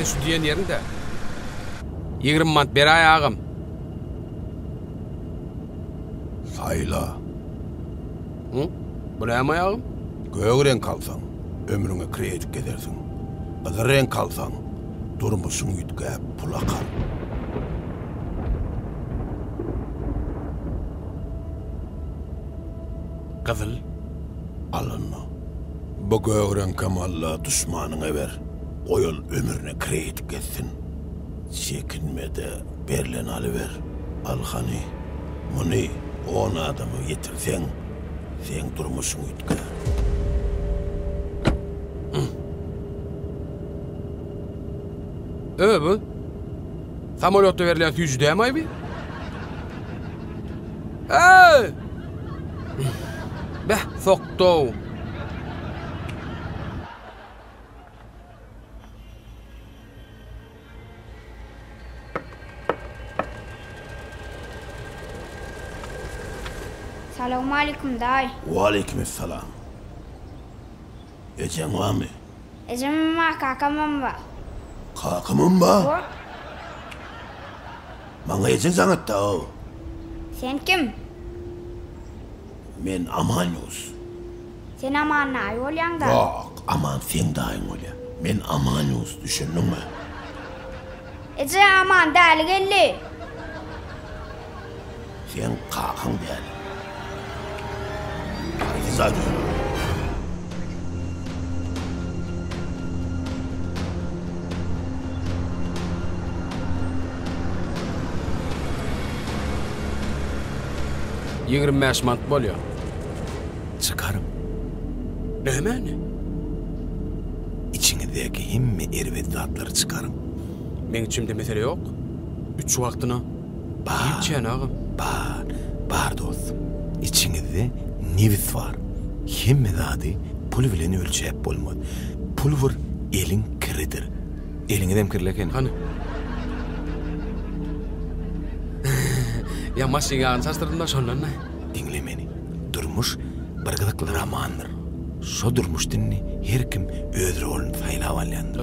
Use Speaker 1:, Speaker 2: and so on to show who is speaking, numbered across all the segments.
Speaker 1: şu diýen ýeriň-dä. 20 manat beräý agam.
Speaker 2: Saýla.
Speaker 1: Hı? Bu näme agam?
Speaker 2: Gök reňk alsaň, ömrüňe kredit gezersiň. Gyzyl reňk alsaň, durmuşyň üýtgäp, pul akar.
Speaker 1: Gyzyl.
Speaker 2: Al onda. Bu gök reňkem al-da, duşmanyňa ber. Goý ol ömrüne kredit gezsin. Çekinme-de, berleni alyber. Al hany, muny on adama ýetirseň, seň durmuşyň üýtgär.
Speaker 1: Ö, bu? Samolýotda berilýän süýji dämi-aý bi? Eý! Beh, sokdy-ow.
Speaker 3: Salowmalikim daýy.
Speaker 2: Waleýkimessalam. Ejeň barmy?
Speaker 3: Ejemem bar, kakamam bar.
Speaker 2: Kakamam bar?
Speaker 3: Hawa.
Speaker 2: Maňa ejeň jaň etdi-ow.
Speaker 3: Sen kim?
Speaker 2: Men Amanius.
Speaker 3: Sen Aman daýy bolýaň-da.
Speaker 2: Ýok, Aman seň daýyň bolýar. Men Amanius, düşündiňmi?
Speaker 3: Eje, Aman däli geldi.
Speaker 2: Seň kakaň däli. Haýsy jaýda oturýaň?
Speaker 1: 25 manat bolýar.
Speaker 4: Çykaryň.
Speaker 1: Nämäni?
Speaker 4: Içiňizdäki hemme erbet zatlary çykaryň.
Speaker 1: Meň içimde mesele ýok. Üç wagtyna
Speaker 4: Bar.
Speaker 1: Içýän agam.
Speaker 4: Bar, bar dostum. Içiňizde nebis bar. Hemme zady pul bilen ölçäp bolmaz. Pul bir eliň kiridir. Eliňizem kirli eken.
Speaker 1: Hany? Ýa maşyn ýagyny çaşdyrdym-da şondan-da.
Speaker 4: Diňle meni. Durmuş bir gyzykly romandyr. Şo durmuşda indi her kim öz roluny saýlap alýandyr.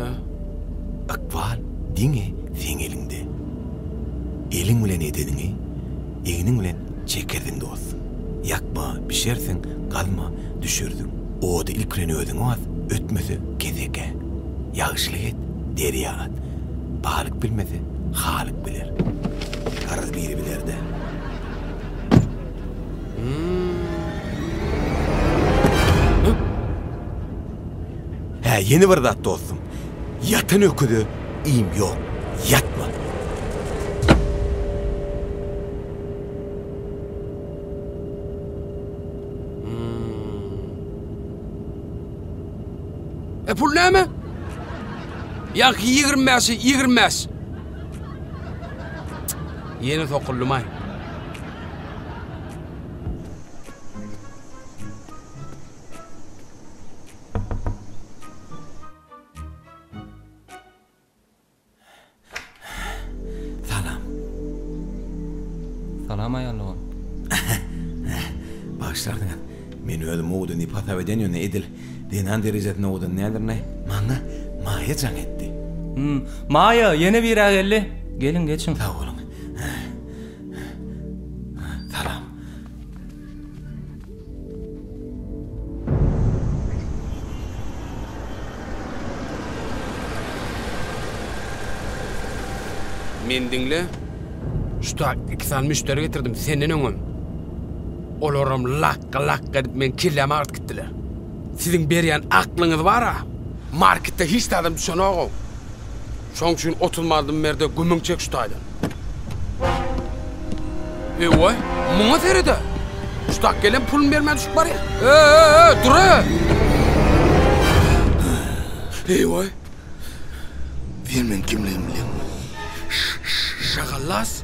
Speaker 4: Ykbal diňe seň eliňde. Eliň bilen edeniňi egniň bilen çekersiň dostum. Ýakma, bişersiň, gazma, düşersiň. Ody ilk bilen özüňe bas, ötmese kesekä. Ýagşylyk et, derýa at. Balyk bilmese, Halyk biler. Garaz biri biler-dä. Hä, ýene bir zat dostum. Ýatan öküze iým ýok. Ýatma.
Speaker 1: E pul näme? Ýaňky 25-i 25. Ýene sokuldym-aý.
Speaker 4: Salam.
Speaker 5: Salam aýal dogan.
Speaker 4: Bagyşlarsyňyz. Men özüm owadan diýip hasap eden ýöne edil zenan derejesinde owadan däldirin-aý. Maňa Maýa jaň etdi.
Speaker 5: Hum, Maýa, ýene bir-ä geldi. Geliň, geçiň.
Speaker 4: Sag boluň. Salam.
Speaker 1: Meni diňle. Şu tak iki sany müşderi getirdim senden öňem. Olaram lakga-lakga edip meň kellämi agyryp gitdiler. Siziň berýän aklyňyz bar-a. Marketde hiç zadam düşenok-ow. Şoň üçin 30 manadymy ber-de gümüň çek şu taýdan. Ewa, muňa sered-ä. Şu tak gelen puluny bermän düşüp barýar. E-e-e, dur-e! Ewa.
Speaker 6: Sen meň kimligimi bilýäňmi?
Speaker 1: Şagallas.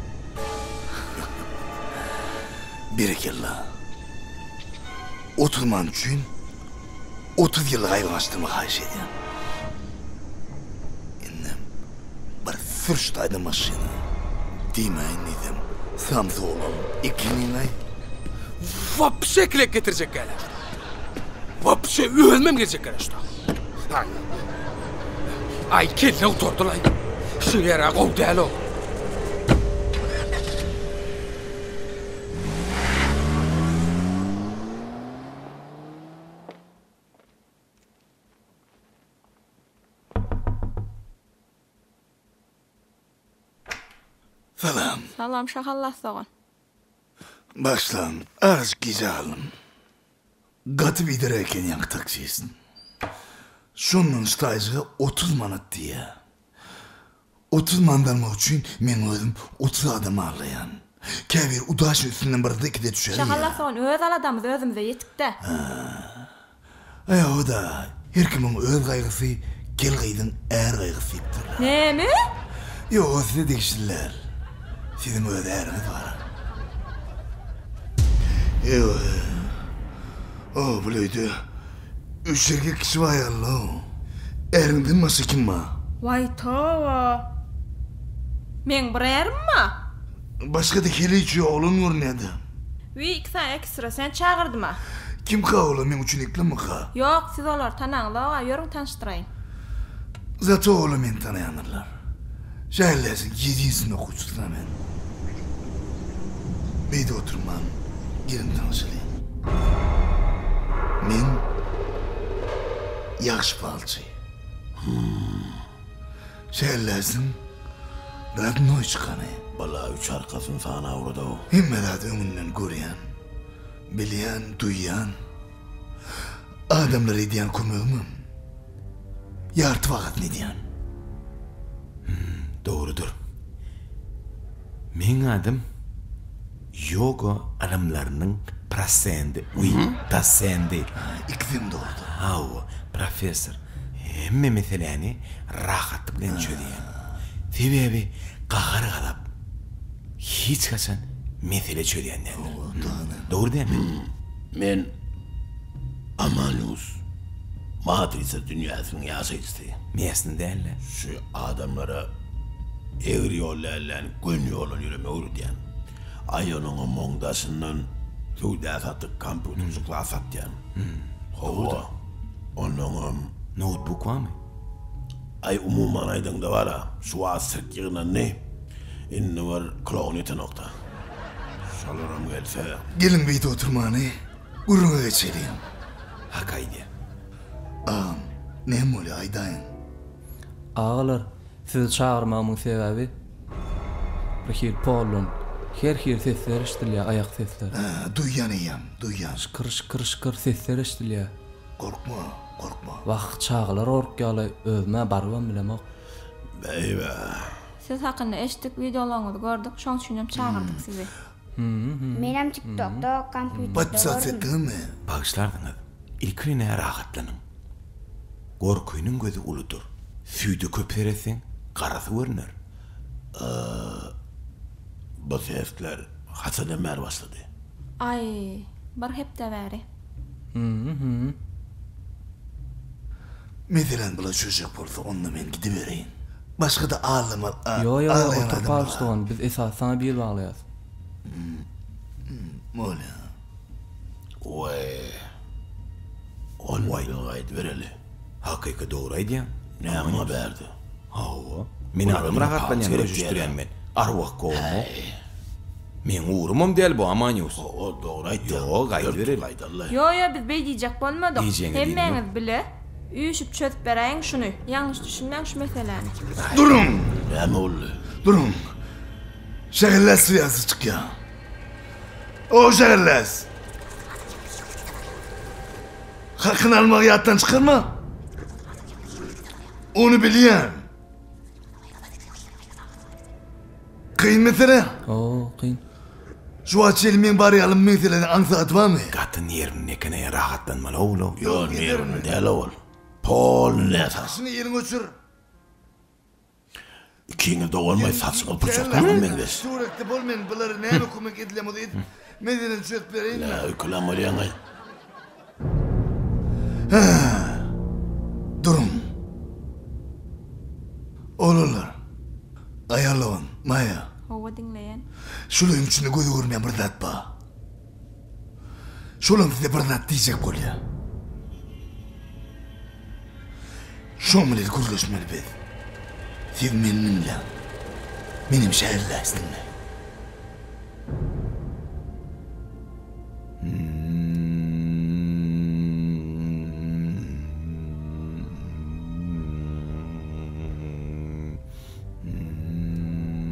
Speaker 6: Berekella. 30 manat üçin 30 ýyllyk aýbyňy açdyrmagy haýyş edýän. Indem bir sür şu taýda maşyny. Diýmäýin diýsem, samsyk oglan ekeniň-aý.
Speaker 1: Wapşe klek getirjek gäle. Wapşe özümem geljek gäle şu taý. Aý, kelle gutardy-laý. Şu ýer-ä gowy däl-ow.
Speaker 6: Salam.
Speaker 7: Salam Şahallas dogan.
Speaker 6: Başlaň, azajyk gijä galdym. Gaty biderek eken ýaňky taksist. Şondan ştaýjyga 30 manat diýýä. 30 manat almak üçin meň özüm 30 adamy aldaýan. Käbiri udaçny üstünden birde-ikide düşäýýä.
Speaker 7: Şahallas dogan öz aladamyz özümize ýetikdä.
Speaker 6: Aý hawa-da, her kimiň öz gaýgysy, gel gyzyň är gaýgysy diýipdirler.
Speaker 7: Näme?
Speaker 6: Ýok, o size degişli däl. Siziň öz äriňiz bar. Eý, o, bul öýde üç erkek kişi bar ýaly-ow. Äriňden başga kim bar?
Speaker 7: Waý, toba! Meň bir ärim bar.
Speaker 6: Başga-da heleýçi oglan görünýär-dä.
Speaker 7: Wiý, iki sany ekstrasens çagyrdyma.
Speaker 6: Kimka olar meň üçin eklemika?
Speaker 7: Ýok, siz olary tanaňzog-a, ýörüň tanyşdyraýyn.
Speaker 6: Zato olar meni tanaýandyrlar. Şäherläsiň ýedinsinji okuwçysy-da men. Beýdip oturman, geliň tanyşalyň. Men ýagşy palçy. Şäherläsiň radnoý çykany.
Speaker 2: Bala üç arkasyny sanawrad-ow.
Speaker 6: Hemme zady öňünden görýän, bilýän, duýýan. Adamlara edýän kömegimem ýarty bahasyny edýän.
Speaker 4: Hum, dogrudyr. Meň adym ýoga ylymlarynyň prosendi, uý, dosendi.
Speaker 6: Ikisem dogrudyr.
Speaker 4: Hawa, professor. Hemme meseläni rahatlyk bilen çözýän. Sebäbi gahar-gazap hiç haçan mesele çözýän däldir. Dogry dälmi?
Speaker 2: Men Amanus, Matrisa dünýäsiniň ýaşaýjysy.
Speaker 4: Mesny däl-de.
Speaker 2: Şu adamlara egri ýol däl-de, göni ýoldan ýöremegi öwredýän. Aý onuňam oň daşyndan söwda-satyk, kompýuterjik zat satýan. Hawa. Onnoňam.
Speaker 4: Noutbuk barmy?
Speaker 2: Aý umuman aýdaňda bar-a, şu wagt sirk ýygnandy, indi bir kloun ýetenok-da. Şolaram gelse.
Speaker 6: Geliň beýdip oturmany, gürrüňe geçeliň.
Speaker 4: Hak aýdýa.
Speaker 6: Agam, näme bolýa aýdaýyň.
Speaker 5: Agalar, sizi çagyrmagymyň sebäbi, bir hili poldan her hili sesler eşidilýär, aýak sesleri.
Speaker 6: Hä, duýýan eýýäm, duýýan.
Speaker 5: Şykyr, şykyr, şykyr sesler eşidilýär.
Speaker 6: Gorkma, gorkma.
Speaker 5: Wah, çagalar gorkýarlaý, özüm-ä barybam bilemok.
Speaker 2: Beýbe.
Speaker 7: Siz hakynda eşitdik, wideolaryňyzy gördük, şoň üçinem çagyrdyk sizi.
Speaker 3: Menem tiktokda kompýuterde
Speaker 6: Podpisat
Speaker 3: gördüm.
Speaker 6: etdiňizmi?
Speaker 4: Bagyşlarsyňyz, ilki bilen-ä rahatlanyň. Gorkynyň gözi uludyr. Süýde köp seretseň, garasy görner.
Speaker 2: Bu sesler haçandan bäri başlady?
Speaker 7: Aý, bir hepde bäri.
Speaker 6: Meseläni bular çözjek bolsa onda men gidibereýin. Başga-da aldama
Speaker 5: Ýo ýo
Speaker 6: aglaýan
Speaker 5: otur
Speaker 6: adam
Speaker 5: Palçy
Speaker 6: bar.
Speaker 5: dogan biz esasy saňa bil baglaýas.
Speaker 6: Bolýa.
Speaker 2: Weý. Onda biz gaýdybereli.
Speaker 4: Hakyky dogry aýdýaň.
Speaker 2: Näme muňa bärde?
Speaker 4: Hawa. Men adam rahatlanýan köşeşdirýän men. Arwah kowamok. Meň ugrumam däl bu Amanius.
Speaker 2: Hawa dogry aýtýaň.
Speaker 4: Ýo gaýdybereli.
Speaker 2: Gaýdaly.
Speaker 7: Ýo ýo biz beý diýjek bolmadyk.
Speaker 4: Diýjegiňe diýdim ýok.
Speaker 7: Hemmäňiz bile üýşüp çözüp beräýiň şuny. Ýalňyş düşünmäň şu meseläni.
Speaker 6: Duruň!
Speaker 2: Näme boldy?
Speaker 6: Duruň! Şäherläs swýazy çykýa. O şäherläs! Hakyny almagy ýatdan çykarma. Ony bilýän. Kyn mesele.
Speaker 5: Oo, kyn.
Speaker 6: Şu wagt çenli meň barýalym meseleden aňsat barmy?
Speaker 4: Gaty nerwny ekeni rahatlanmaly ogul.
Speaker 2: Ýo nerwny däl ogul. Polny näsag.
Speaker 6: Şuny eliňi öçür.
Speaker 2: Ikiňiz doganmaý saçyňyz purçaklara meňzeş.
Speaker 6: Suratda bol men bulara näme kömek edilýän bolsa edip meseleni çözüp bereýinmi?
Speaker 2: Nä öýkelän bolýaňaý.
Speaker 6: Hä. Duruň. Oglanlar. Aýal dogan, Maýa.
Speaker 7: Hawa diňleýän.
Speaker 6: Şularyň içinde göze görünýän bir zat bar. Şolam size bir zat diýjek bolýar. Şoň bilen gürleşmeli biz. Siz meni diňläň. Menem Şähriläsi diňläýin.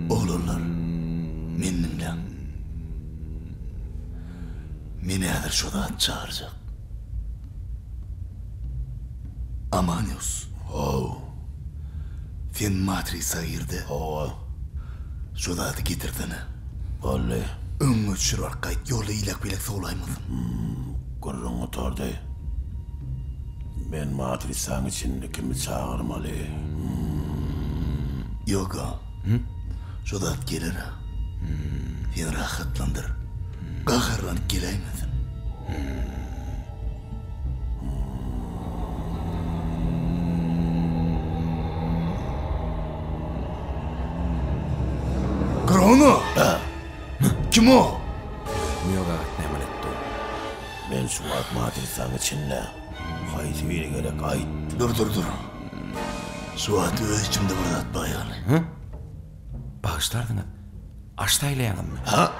Speaker 6: Oglanlar, meni diňläň. Men häzir şo zat çagyrjak. Amanius.
Speaker 2: How.
Speaker 6: Sen matrisa gir-de.
Speaker 2: Hawa.
Speaker 6: Şo zady getirsene.
Speaker 2: Boldy.
Speaker 6: Öňüňe düşür baryp gaýt, ýolda iläk-beýläk sowlaýmasyn.
Speaker 2: Gürrüň gutardy. Men matrisaň içinde kimi çagyrmaly?
Speaker 6: Ýoga. Şo zat geler-ä. Seni rahatlandyr. Gaharlanyp geläýmesin. Krono! Kim o?
Speaker 4: Mýoga gatnaýmaly etdi.
Speaker 2: Men şu wagt matrisaň içinde. Haýsy biri gerek aýt.
Speaker 6: Dur dur dur. Şu wagt öz içimde bir zat bar ýaly.
Speaker 4: Bagyşlarsyňyz. Aş saýlaýaňyzmy?
Speaker 2: Ha?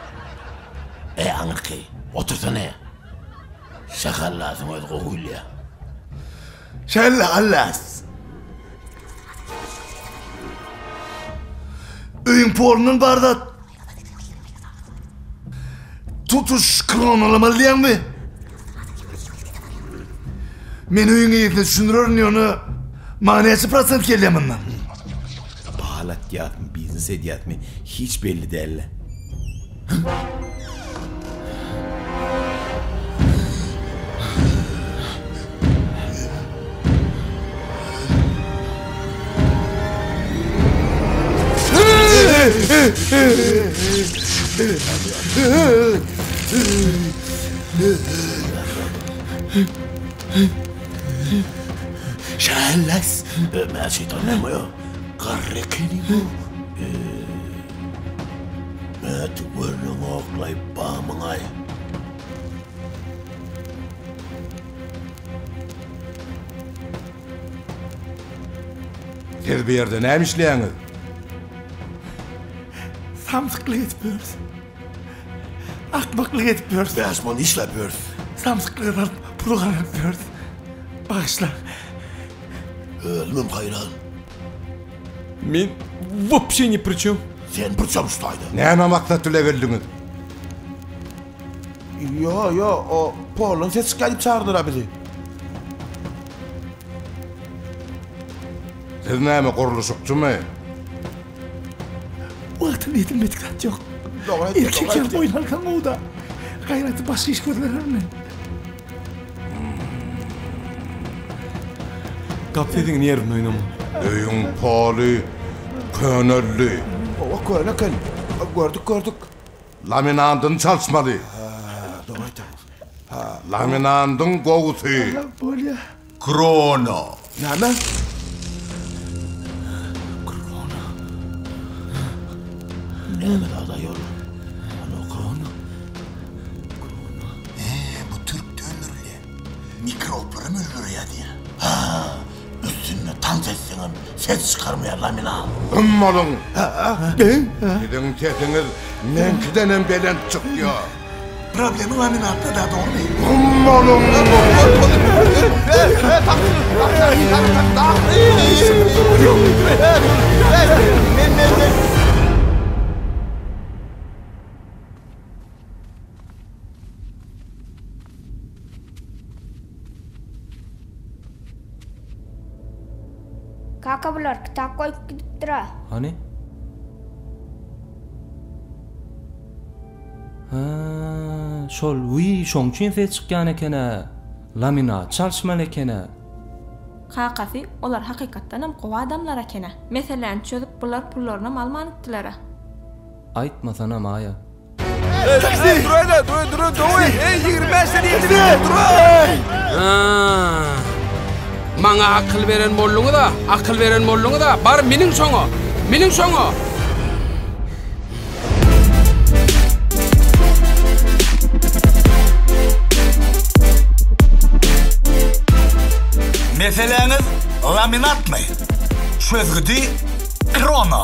Speaker 2: E aňyrky, otursana. Şahallasyň özi gowy bilýär.
Speaker 6: Şahallas. Öýüň polundan bar zat. Tutuş klonalamaly diýýäňmi? Men öýüň eýesine düşündirerin ýöne maňa näçe prosent gelýär mundan?
Speaker 4: Bal atýasmy, biznes edýäsmi, hiç belli däl-le.
Speaker 6: Şähelles.
Speaker 2: Mä şeýtan näme ýa? Garry ekeni bu. Mäti görnüň oklaý bamyňaý.
Speaker 8: Siz bu ýerde näme işleýäňiz?
Speaker 6: Samsyklyk edip ýörüs. Akmaklyk edip ýörüs.
Speaker 2: Bäş man işläp ýörüs.
Speaker 6: Samsyklyga salyp pul gazanyp ýörüs. Bagyşla.
Speaker 2: Özümem haýran.
Speaker 1: Men wopşe ni pri çem.
Speaker 2: Sen pri çem şu taýda?
Speaker 8: Näme maksat bile geldiňiz?
Speaker 9: Ýo, ýo, o poldan ses çykýar diýip çagyrdylar bizi.
Speaker 8: Siz näme gurluşykçymy?
Speaker 6: Wagtynda edilmedik zat ýok. Erkek ýaly boýun alsaň gowy-da. Gaýraty başga iş gözlererin men.
Speaker 1: Gap sesiňi ýerinde oýnama.
Speaker 8: Öýüň poly köneldi.
Speaker 9: Hawa köne eken. Gördük gördük.
Speaker 8: Laminandyny çalyşmaly.
Speaker 9: Dogry aýtýaňyz.
Speaker 8: Laminandyň gowusy.
Speaker 6: Bolýa.
Speaker 8: Krono.
Speaker 9: Näme?
Speaker 2: Krono. Näme zat aýol? Ano krono. Krono. Eee, bu türkde öndürilýär.
Speaker 6: Mikroplaram öldürýär diýýär.
Speaker 2: Ha, üstünde tans etseňem ses çykarmaýar laminat.
Speaker 8: Dym boluň! Siziň sesiňiz meňkidenem belent çykýar.
Speaker 6: Problema laminatda da dogrymy?
Speaker 8: Dym boluň!
Speaker 3: Kaka bular kitap goýup gidipdir-a.
Speaker 5: Hany? Hä, şol, wiý, şoň üçin ses çykýan eken-ä. Laminat çalyşmaly eken-ä.
Speaker 7: Kakasy, olar hakykatdanam gowy adamlar eken-ä. Meseläni çözüp bular pullarynam alman gitdiler-ä.
Speaker 5: Aýtmasana, Maýa.
Speaker 1: Maňa akyl beren bolduňyz-a, akyl beren bolduňyz-a, bar miniň şoňa, miniň şoňa!
Speaker 6: Meseläňiz laminatmy? Çözgüdi. Krono.